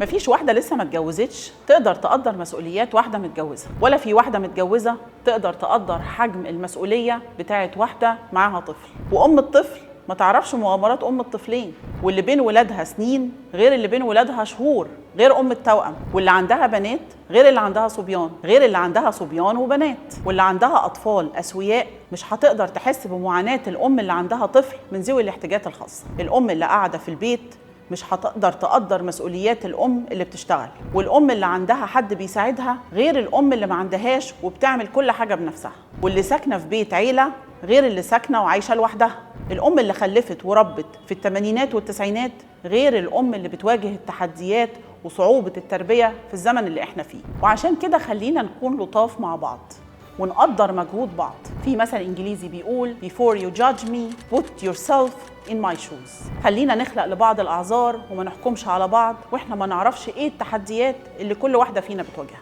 مفيش واحدة لسه ما اتجوزتش تقدر تقدر مسؤوليات واحدة متجوزة، ولا في واحدة متجوزة تقدر تقدر حجم المسؤولية بتاعت واحدة معاها طفل. وأم الطفل ما تعرفش مغامرات أم الطفلين، واللي بين ولادها سنين غير اللي بين ولادها شهور، غير أم التوأم، واللي عندها بنات غير اللي عندها صبيان، غير اللي عندها صبيان وبنات، واللي عندها أطفال أسوياء مش هتقدر تحس بمعاناة الأم اللي عندها طفل من ذوي الاحتياجات الخاصة. الأم اللي قاعدة في البيت مش هتقدر تقدر مسؤوليات الأم اللي بتشتغل، والأم اللي عندها حد بيساعدها غير الأم اللي ما عندهاش وبتعمل كل حاجة بنفسها، واللي ساكنة في بيت عيلة غير اللي ساكنة وعايشة لوحدها. الأم اللي خلفت وربت في الثمانينات والتسعينات غير الأم اللي بتواجه التحديات وصعوبة التربية في الزمن اللي احنا فيه. وعشان كده خلينا نكون لطاف مع بعض ونقدر مجهود بعض. في مثل إنجليزي بيقول before you judge me put yourself in my shoes. خلينا نخلق لبعض الأعذار وما نحكمش على بعض واحنا ما نعرفش ايه التحديات اللي كل واحدة فينا بتواجهها.